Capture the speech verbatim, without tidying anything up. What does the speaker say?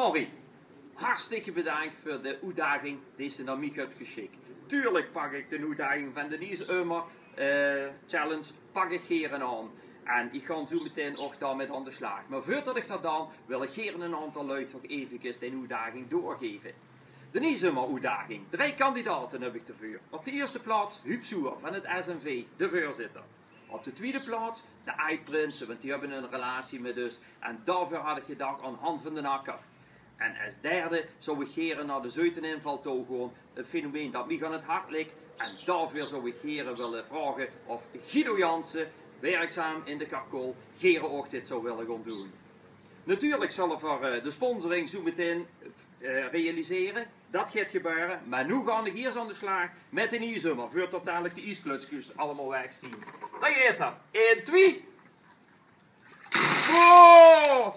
Harry, hartstikke bedank veur de oetdaging die se nao miech höbs gesjik. Tuurlek pak iech de oetdaging vaan de Nies Ummer, eh, Challenge pak iech gere aon. En iech gaon zoe metein ouch dao mèt aon de slaag. Meh veurtot iech dat doon, wèl iech gere 'n aontal lui toch evekes de oetdaging doorgeve. De Nies Ummer oetdaging. Drei kandidate höb iech deveur. Op de ierste plaots Huub Soer vaan 't S N V, de veurzitter. Op de twiede plaots de Aad Prinsen, want die höbbe 'n relatie mèt us. En daoveur had iech gedach aon Han van den Akker. En es derde zouw iech gere nao de Zeuteninval touw goon. E fenomeen dat miech aon 't hart ligk. En daoveur zouw iech gere wèlle vraoge of Guido Janssen, werkzaam in de Karkol, gere ouch dit zouw wèlle goon doen. Natuurlek zalle v'r, eh, de sponsoring zoe metein, eh, realisere. Dat geit gebäöre. Meh noe gaon iech iers aon de slaag mèt de Nies Ummer. Veurtot dalek de iesklötskes allemaol weg zien. Dao geit 'r. Ein, twie. Oh!